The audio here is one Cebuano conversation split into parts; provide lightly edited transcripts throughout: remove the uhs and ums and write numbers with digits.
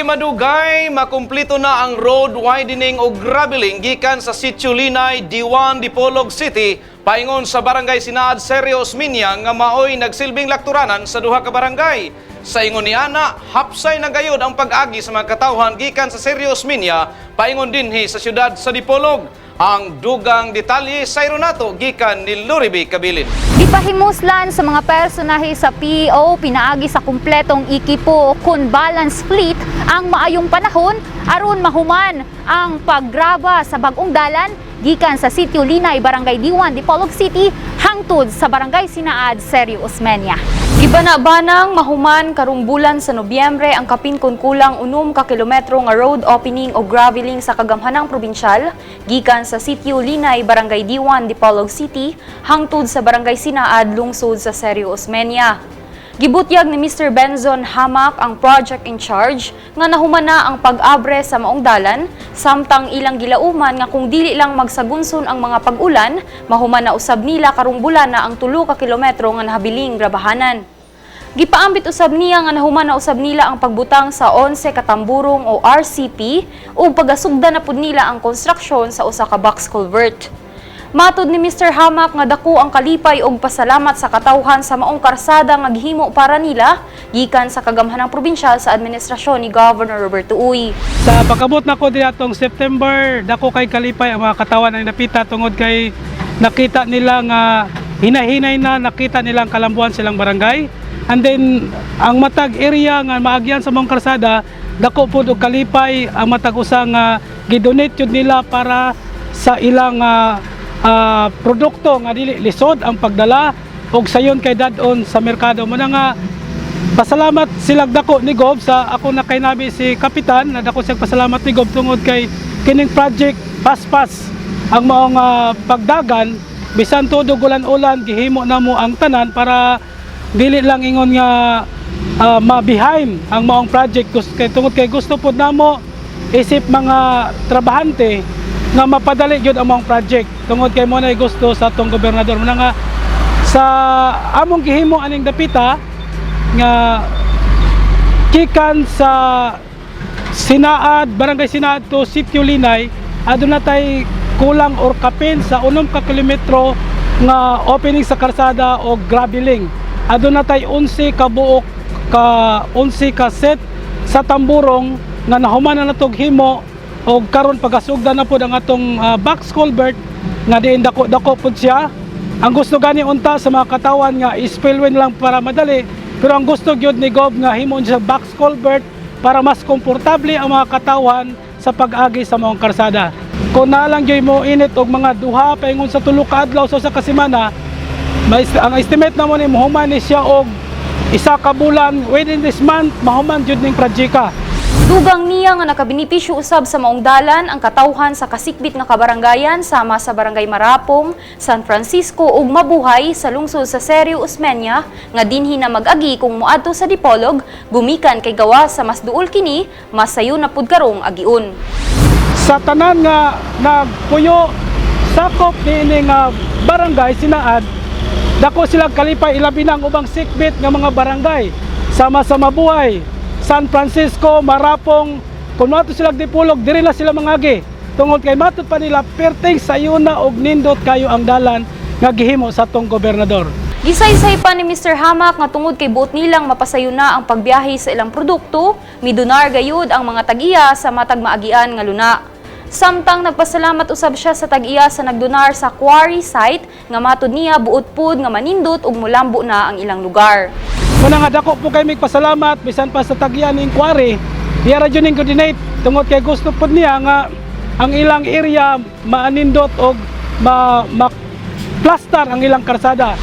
Madugay, makumplito na ang road widening o graveling gikan sa Sitio Linay, Diwan, Dipolog City, paingon sa Barangay Sinaad, Serio Osmeña nga maoy nagsilbing lakturanan sa duha ka barangay. Sa ingon ni ana, hapsay na gayod ang pag-agi sa mga katawhan gikan sa Serio Osmeña paingon dinhi sa siyudad sa Dipolog. Ang dugang detalye sa nato gikan ni Luribi Kabilin. Gipahimuslan sa mga personahe sa PEO pinaagi sa kumpletong ekipo kun balance fleet ang maayong panahon aron mahuman ang paggraba sa bagong dalan gikan sa Sitio Linay, Barangay Diwan, Dipolog City hangtod sa Barangay Sinaad, Serio Osmeña. Gibana-banang mahuman karong bulan sa Nobyembre ang kapin kon kulang 6 ka kilometro nga road opening o graveling sa kagamhanang probinsyal gikan sa Sitio Linay, Barangay Diwan, Dipolog City hangtod sa Barangay Sinaad, lungsod sa Serio Osmeña. Gibutyag ni Mr. Benzon Hamak, ang project in charge, nga nahuman na ang pag-abre sa maong dalan, samtang ilang gilauman nga kung dili lang magsagunson ang mga pag-ulan, mahuman na usab nila karong bulan na ang 3 ka kilometro nga nahabiling grabahanan. Gipaambit usab niya nga nahuman na usab nila ang pagbutang sa 11 ka tamburong o RCP ug pagasugda na pud nila ang konstruksyon sa usa ka box culvert. Matod ni Mr. Hamak nga dako ang kalipay og pasalamat sa katawhan sa maong karsada nga gihimo para nila gikan sa kagamhanang probinsyal sa administrasyon ni Governor Roberto Uy. Sa pag-abot nako atong September, dako kay kalipay ang mga katawan ng napita tungod kay nakita nila nga hinahinay na nakita nilang kalambuan silang barangay. And then ang matag area nga maagyan sa mga karsada, dako pud og kalipay ang matag usa nga gidonate yun nila para sa ilang produkto nga dili lisod ang pagdala og sayon kay dad-on sa merkado. Muna nga pasalamat silang dako ni Gob. Sa ako na kay nabi si Kapitan na dako siyang pasalamat ni Gob tungod kay kining project paspas ang maong pagdagan bisan todo ulan-ulan, gihimo na mo ang tanan para dili lang ingon nga ma-behind ang maong project kay tungod kay gusto pod namo isip mga trabahante nga mapadali gyud ang maong project tungod kay mo na gusto sa atong gobernador. Muna nga sa among gihimo aning dapita nga gikan sa Sinaad, Barangay Sinaad to Sitio Linay, aduna tay kulang or kapin sa 6 ka kilometro nga opening sa karsada o graveling. Aduna tay 11 ka buok ka 11 ka set sa tamburong nga nahuman na natog himo og karon pagasugda na pod ang atong box culvert nga diin dako-dako pod siya. Ang gusto gani unta sa mga katawan nga spillway lang para madali, pero ang gusto gyud ni Gob nga himon siya box culvert para mas komportable ang mga katawan sa pag-agi sa mga karsada. Kung nalang gyud mo init og mga 2 paingon sa 3 ka adlaw sa usa ka semana, ang estimate namo ni mahuman ni siya og 1 ka bulan. Within this month mahuman jud ning projecta. Dugang niya nga nakabenepisyo usab sa maong dalan ang katawhan sa kasikbit nga kabaranggayan sama sa Barangay Marapong, San Francisco ug Mabuhay sa lungsod sa Serio Osmeña nga dinhi na mag-agi kung moadto sa Dipolog gumikan kay gawa sa mas duol kini, mas sayo na pud karong agion. Sa tanan nga nagpuyo sakop niini nga Barangay Sinaad, dako silang kalipay, ilabi na ang ubang sikbit nga mga barangay sama sa Mabuhay, San Francisco, Marapong. Kung mato sila Dipolog, diri na sila mangagi tungod kay matud pa nila perting sayo na og nindot kayo ang dalan nga gihimo sa atong gobernador. Gisaysay pa ni Mr. Hamak nga tungod kay buot nilang mapasayo na ang pagbiyahe sa ilang produkto, midunar gayud ang mga tag-iya sa matag maagian nga luna. Samtang nagpasalamat usab siya sa tag-iya sa nagdonar sa quarry site nga matud niya buot pud nga manindot ug mulambo na ang ilang lugar. Muna nga dako po kay pasalamat bisan pa sa tagyan ning quarry. Iya ra jud ning coordinate tungod kay gusto pud niya nga ang ilang area maanindot og ma plaster ang ilang karsada.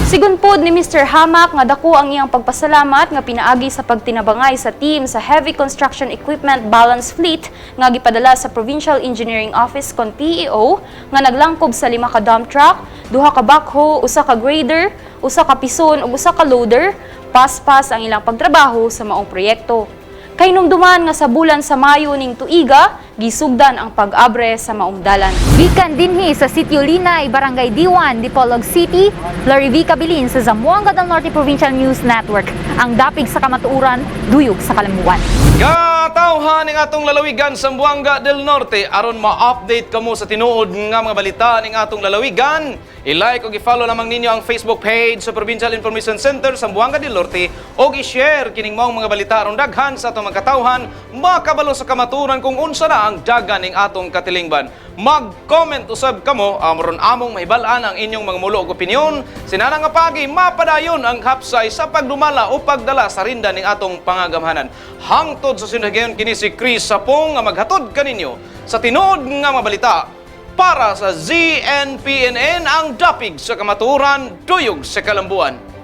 Sigun pod ni Mr. Hamak nga dako ang iyang pagpasalamat nga pinaagi sa pagtinabangay sa team sa Heavy Construction Equipment Balance Fleet nga gipadala sa Provincial Engineering Office kon PEO nga naglangkob sa lima ka dump truck, duha ka backhoe, usa ka grader, usa ka pison ug usa ka loader, paspas ang ilang pagtrabaho sa maong proyekto. Kahinumduman nga sa bulan sa Mayo ning tuiga, gisugdan ang pag-abre sa maong dalan. Gikan dinhi sa Sitio Linay, Barangay Diwan, Dipolog City, Larry V. Cabilin sa Zamboanga del Norte Provincial News Network, ang dapig sa kamatuoran, duyog sa kalambuan. Katawhan ning atong lalawigan, Zamboanga del Norte, aron ma-update kamo sa tinuod nga mga balita ning atong lalawigan. I-like ug i-follow lamang ninyo ang Facebook page sa Provincial Information Center Zamboanga del Norte ug i-share kining maong mga balita aron daghan sa atong mga katawhan makabalo sa kamatuoran kung unsa na ang dagan ning atong katilingban. Mag-comment usab kamo aron among mahibal-an ang inyong mga mulo ug opinyon. Sinana nga pagi mapadayon ang hapsay sa pagdumala o pagdala sa rinda ning atong pangagamhanan. Hangtod sa sunod gayon, kini si Chris Sapong nga maghatod kaninyo sa tinuod nga mga balita para sa ZNPNN, ang dapig sa kamatuoran, duyog sa kalambuan.